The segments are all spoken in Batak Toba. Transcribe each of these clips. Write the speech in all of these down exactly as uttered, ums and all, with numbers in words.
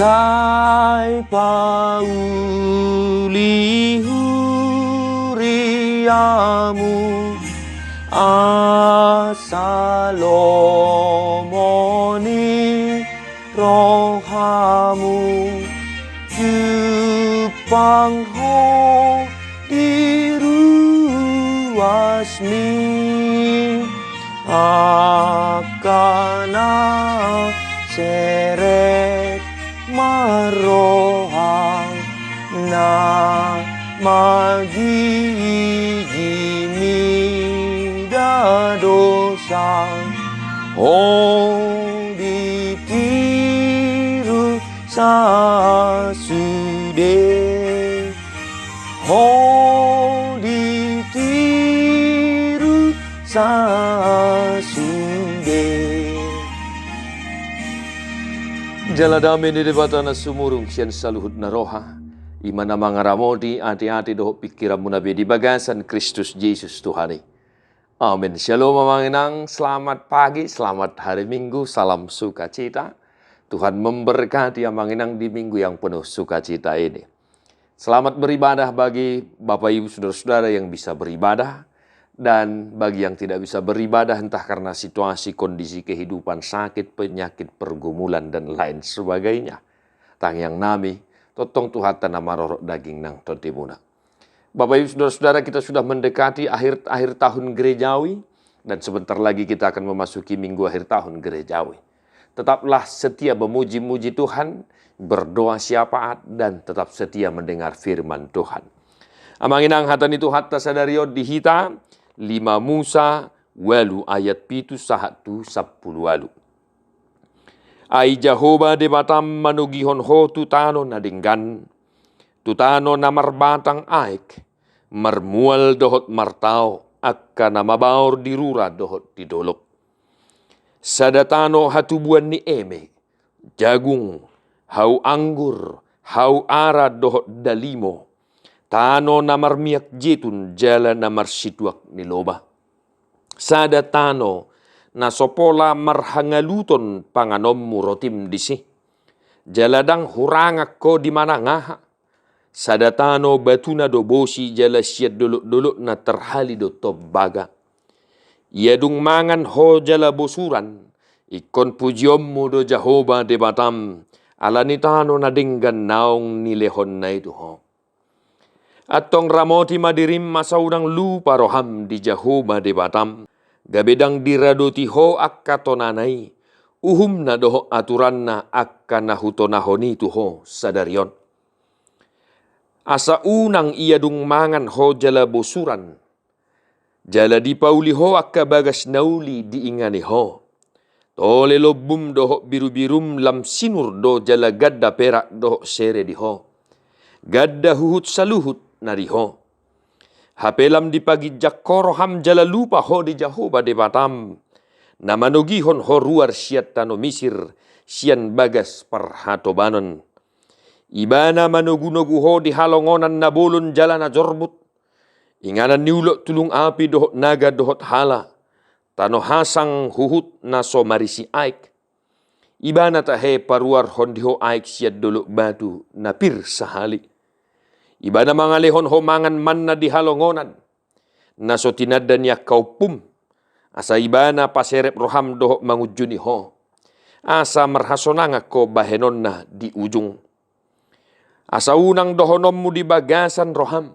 Sai pauli huriamu, asa lomo ni rohamu, jumpang ho di ruasmi, angka na serep marroha, na magigi mida dosa, ho ditiru sasude, ho ditiru sasude. Jala dame ni Debata na sumurung sian saluhut na roha, i ma na mangaramoti ateate dohot pingkiranmuna be di bagasan Kristus Jesus Tuhan i. Amen. Syalom amang inang, selamat pagi, selamat hari Minggu, salam sukacita. Tuhan memberkati amang inang di minggu yang penuh sukacita ini. Selamat beribadah bagi Bapak Ibu Saudara-saudara yang bisa beribadah, dan bagi yang tidak bisa beribadah entah karena situasi, kondisi kehidupan, sakit, penyakit, pergumulan, dan lain sebagainya. Tangiang nami, tongtong Tuhanta na marorot daging nang tontimuna. Bapak Ibu Saudara-saudara, kita sudah mendekati akhir, akhir tahun gerejawi, dan sebentar lagi kita akan memasuki minggu akhir tahun gerejawi. Tetaplah setia memuji-muji Tuhan, berdoa syafaat, dan tetap setia mendengar firman Tuhan. Amang inang, hata ni Tuhanta sadari on di hita, lima Musa ualu ayat pitu sahat tu sampulu ualu. Ai Jahowa Debatam manogihon ho tu tano na denggan, tu tano na marbatang aek, marmual dohot martao, angka na mabaor di rura dohot di dolok. Sada tano hatubuan ni eme, jagung, hau anggur, hau ara dohot dalimo, tano na marmiak jetun jala na marsituak ni loba. Sada tano na so pola marhangaluton panganonmu rotim disi, jala ndang hurangan ho di manang aha. Sada tano batuna do bosi jala sian dolok-dolokna tarhali do tombaga. Ia dung mangan ho jala bosuran, ingkon pujionmu do Jahowa Debatam, ala ni tano na denggan naung nilehonna i tu ho. Antong ramoti ma dirim asa unang lupa roham di Jahowa Debatam, gabe ndang diradoti ho angka tonana i, uhumna dohot aturanna angka na hutonahon i tu ho sadari on. Asa unang ia dung mangan ho jala bosuran, jala dipauli ho angka bagas na uli diingani ho. Tole lombum dohot birubirum lam sinur do jala ganda perak dohot sere di ho. Ganda huhut saluhut na di ho. Hape lam dipaginjang ho roham jala lupa ho di Jahowa Debatam, na manogihon ho ruar sian tano Misir, sian bagas parhatobanon. Ibana manogunogu ho di halongonan na bolon jala na jorbut, inganan ni ulok tulung api dohot naga dohot hala, tano hasang huhut na so marisi aek. Ibana tahe paruarhon di ho aek sian dolok batu na pir sahali. Ibana mangalehon ho mangan manna di halongonan, na so tinanda ni angka ompum, asa ibana paserep roham dohot mangunjuni ho, asa marhasonangan ho bahenonna di ujung. Asa unang dohononmu di bagasan roham,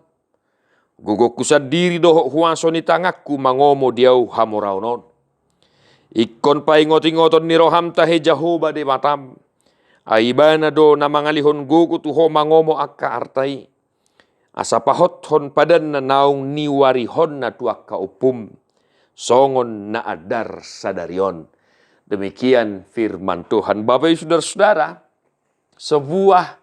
gogongku sandiri dohot huaso ni tanganku mangomo di ahu hamoraon on. Ingkon paingotingoton ni roham tahe Jahowa Debatam, ai ibana do na mangalehon gogo tu ho mangomo angka arta i. Asa pahothon padanna naung niuarihonna tu angka ompum, songon na andar sadari on. Demikian firman Tuhan. Bapak Ibu Saudara-saudara, sebuah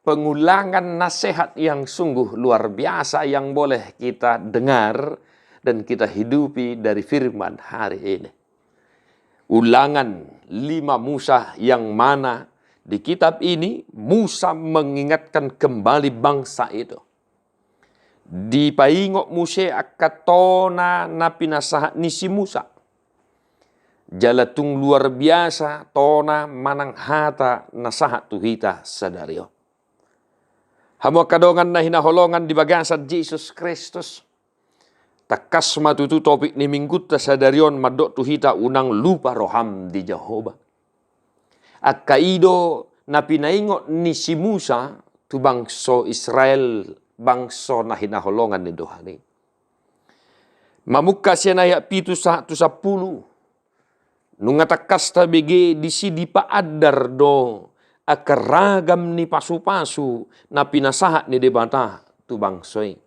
pengulangan nasihat yang sungguh luar biasa yang boleh kita dengar dan kita hidupi dari firman hari ini. Ulangan lima Musa yang mana di kitab ini Musa mengingatkan kembali bangsa itu. Dipaingot muse angka tona na pinasahat ni si Musa. Jala tung luar biasa tona manang hata na sahat tu hita sadari on. Hamu angka dongan na hinaholongan di bagasan Jesus Kristus, tangkas ma tutu topik ni minggunta sadari on mandok tu hita unang lupa roham di Jahowa. Angka i do na pinaingot ni si Musa tu bangso Israel, bangso na hinaholongan ni Tuhan i. Mamungka sian ayat pitu sahat tu sampulu. Nunga tangkas tabege disi dipaandar do angka ragam ni pasupasu na pinasahat ni Debata tu bangso i.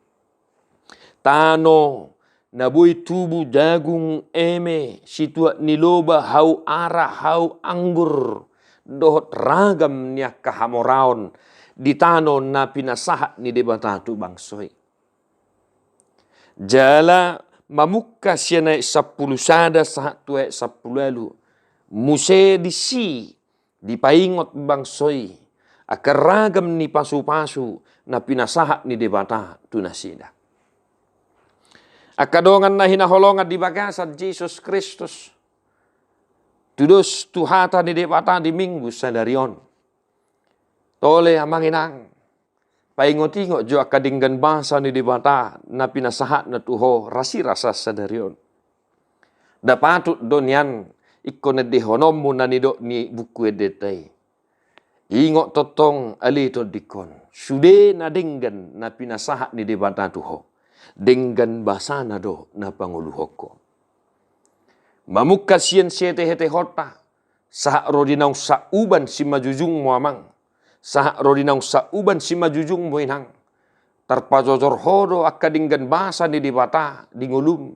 Tano na boi tubu jagung, eme, situak ni loba, hau ara, hau anggur, dohot ragam ni angka hamoraon di tano na pinasahat ni Debata tu bangso i. Jala mamungka sian ayat sampulu sada sahat tu ayat sampulu ualu. Muse disi dipaingot bangso i angka ragam ni pasupasu na pinasahat ni Debata tu nasida. Angka dongan na hinaholongan di bagasan Jesus Kristus, tudos tu hata ni Debata di minggu sadari on. Tole amang inang, paingot-ingot jo angka denggan basa ni Debata na pinasahatna tu ho rasirasa sadari on. Nda patut do nian ingkon endehononmu na nidok ni buku endenta i. Ingot tongtong ale tondingkon, sude na denggan na pinasahat ni Debata tu ho, denggan basana do na pangoluhon ho. Mamungka sian sihete-hetehonta, sahat ro di naung sauban simanjujungmu amang, sahat ro di naung sauban simanjujungmu inang. Tarpajojor ho do angka denggan basa ni Debata di ngolum.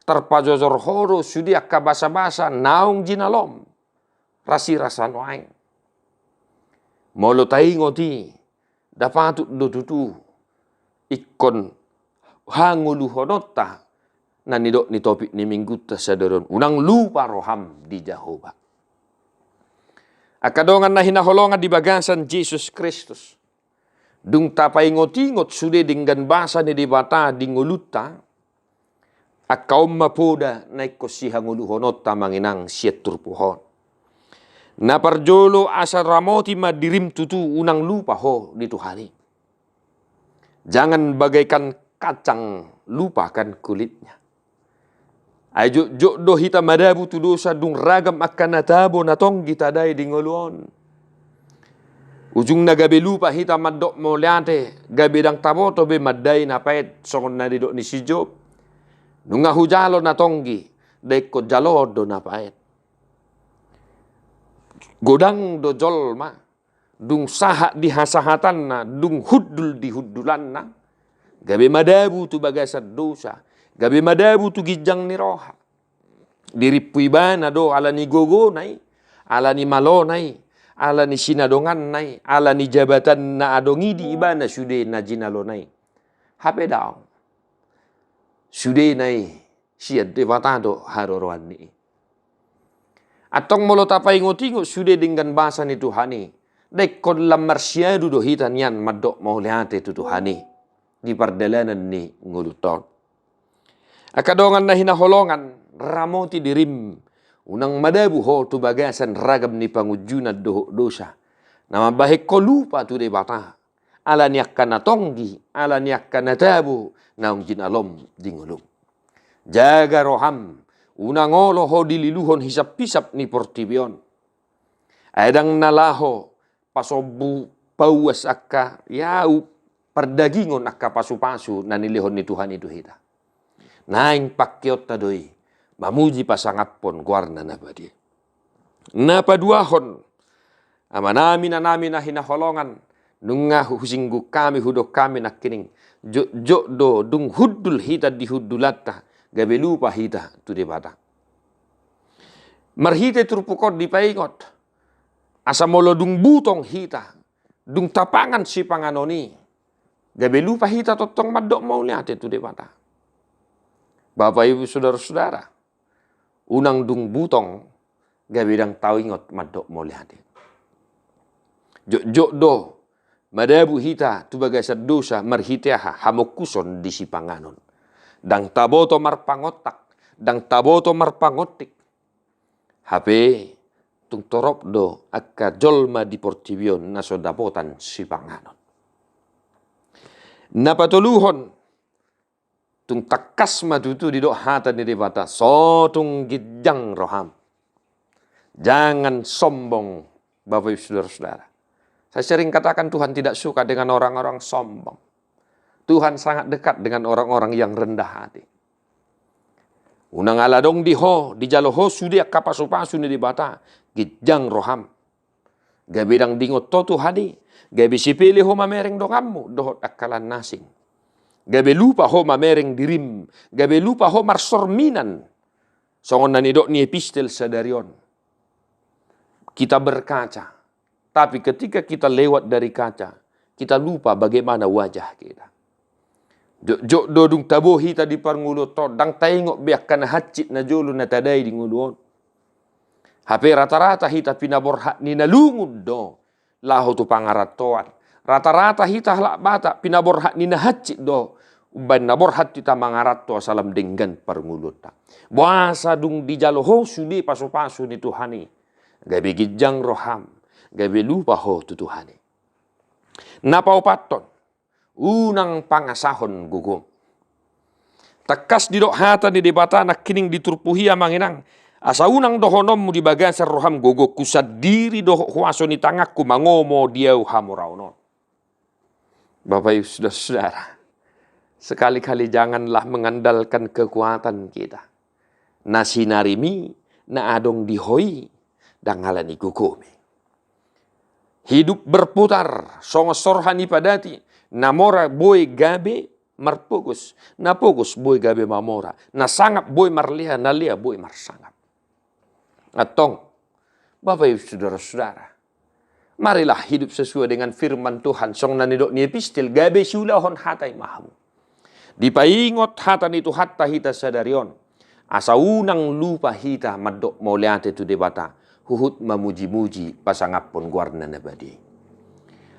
Tarpajojor ho do sude angka basa-basa naung jinalom rasirasa nuaeng. Molo taingot i, nda patut do tutu ingkon hangoluhononta na nidok ni topik ni minggunta sadari on, unang lupa roham di Jahowa. Angka dongan na hinaholongan di bagasan Jesus Kristus, dung tapaingot-ingot sude denggan basa ni Debata di ngolunta, angka on ma poda na ingkon sihangoluhononta amang inang sian turpuk on. Na parjolo, asa ramoti ma dirim tutu, unang lupa ho di Tuhan i. Jangan bagaikan kacang lupakan kulitnya. Ai jotjot do hita madabu tu dosa dung ragam angka na tabo na tonggi tadai di ngolu on. Ujungna gabe lupa hita mandok mauliate, gabe ndang taboto be mandai na paet songon na nidok ni si Job. Nunga hujalo na tonggi, nda ingkon jaloon do na paet. Godang do jolma, dung sahat di hasahatanna, dung hundul di hundulanna, gabe madabu tu bagasan dosa, gabe madabu tu ginjang ni roha. Dirimpu ibana do ala ni gogona i, ala ni malona i, ala ni sinadonganna i, ala ni jabatan na adong i di ibana sude na jinalona i. Hape daong. Sudena i sian Debata do haroroan ni i. Antong molo tapaingot-ingot sude denggan basa ni Tuhan i, nda ingkon lam marsiadu do hita nian mandok mauliate tu Tuhan i di pardalanan ni ngolunta on. Angka dongan na hinaholongan, ramoti dirim, unang madabu ho tu bagasan ragam ni pangunjunan dohot dosa na mambahen ho lupa tu Debata, ala ni angka na tonggi, ala ni angka na tabo naung jinalom di ngolum. Jaga roham, unang olo ho dililuhon hisap-hisap ni portibi on. Ai ndang na laho pasombu pauas angka, ia, pardagingon angka pasu-pasu na nilehon ni Tuhan i tu hita. Naeng pangkeonta do i mamuji pasangaphon goarna na badia. Na paduahon, amanami, inanami na hinaholongan, nunga husinggung hami, hudok hami nangkining, jotjot do dung hundul hita di hundulanta, gabe lupa hita tu Debata. Marhite turpuk on dipaingot, asa molo dung butong hita, dung tapangan sipanganon i, gabe lupa hita tongtong mandok mauliate tu Debata. Bapak, Ibu, saudara-saudara, unang dung butong gabe ndang taingot mandok mauliate. Jotjot do madabu hita tu bagasan dosa marhite aha? Hamongkuson di sipanganon. Ndang taboto marpangontak, ndang taboto marpangontik. Hape tung torop do angka jolma di portibi on na so dapotan sipanganon. Na patoluhon, tung tangkas ma tutu didok hata ni Debata, so tung ginjang roham. Jangan sombong, Bapak Ibu Saudara-saudara. Saya sering katakan Tuhan tidak suka dengan orang-orang sombong. Tuhan sangat dekat dengan orang-orang yang rendah hati. Unang ala adong di ho, dijalo ho sude angka pasu-pasu ni Debata, ginjang roham. Gabe ndang diingot ho Tuhan i, gabe sipele ho mamereng donganmu dohot angka na asing. Gabe lupa ho mamereng dirim, gabe lupa ho marsorminan. Songon na nidok ni epistel sadari on. Kita berkaca, tapi ketika kita lewat dari kaca, kita lupa bagaimana wajah kita. Jotjot do dung tabo hita di parngoluon on, ndang taingot be angka na hansit na jolo na tadai di ngolu on. Hape rata-rata hita pinaborhat ni na lungun do laho tu pangarantoan. Rata-rata hita halak Batak pinaborhat ni na hansit do umbaen na borhat hita mangaranto asa lam denggan parngoluonta. Boasa dung dijalo ho sude pasu-pasu ni Tuhan i, gabe ginjang roham, gabe lupa ho tu Tuhan i. Na paopathon, unang pangasahon gogom. Tangkas didok hata ni Debata nangkining di turpuk i, amang inang, asa unang dohononmu di bagasan roham, gogongku sandiri dohot huaso ni tanganku mangomo di ahu hamoraon on. Bapak Ibu Saudara-saudara, sekali-kali janganlah mengandalkan kekuatan kita. Na sinarimi, na adong di ho i, ndang ala ni gogom i. Hidup berputar, songon sorha ni padati, na mora boi gabe marpogos, na pogos boi gabe mamora, na sangap boi marlea, na lea boi marsangap. Antong, Bapak Ibu Saudara-saudara, marilah hidup sesuai dengan firman Tuhan, songon na nidok ni epistel, gabe siulahon hata i ma hamu. Dipaingot hata ni Tuhanta hita sadari on, asa unang lupa hita mandok mauliate tu Debata, huhut mamuji-muji pasangaphon goarna na badia i.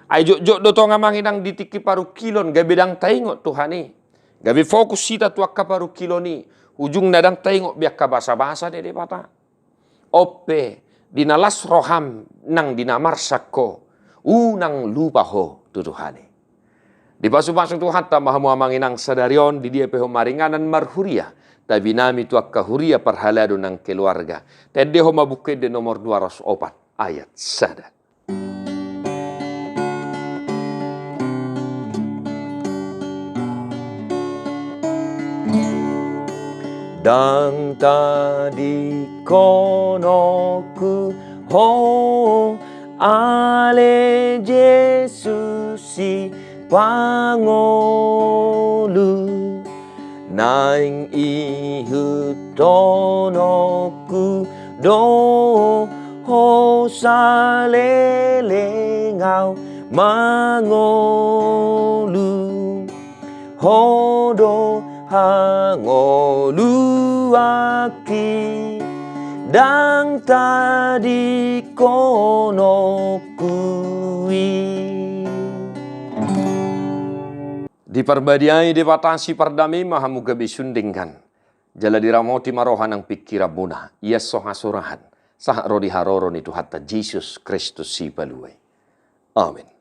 Ai jotjot do tong, amang inang, di tingki parungkilon gabe ndang taingot Tuhan i. Gabe fokus hita tu angka parungkilon i, ujungna ndang taingot be angka basa-basa ni Debata. On pe, di na las roham nang di na marsak ho, unang lupa ho tu Tuhan i. Dipasu-pasu Tuhanta ma hamu, amang inang, sadari on, di dia pe ho maringanan marhuria, tabi nami tu angka huria parhalado nang keluarga. Taendehon ma Buku Ende nomor dua ratus opat ayat sada. Ndang tadingkononku ho, ale Jesus Sipangolu, naeng ihuthononku do ho saleleng ahu mangolu. Ho do hangoluanki, ndang tadingkononku i. Diparbadiai Debata sipardame ma hamu gabe sun denggan. Jala diramoti ma roha nang pingkiranmuna, ia so hasurahan, sahat ro di haroro ni Tuhanta Jesus Kristus Sipalua i. Amen.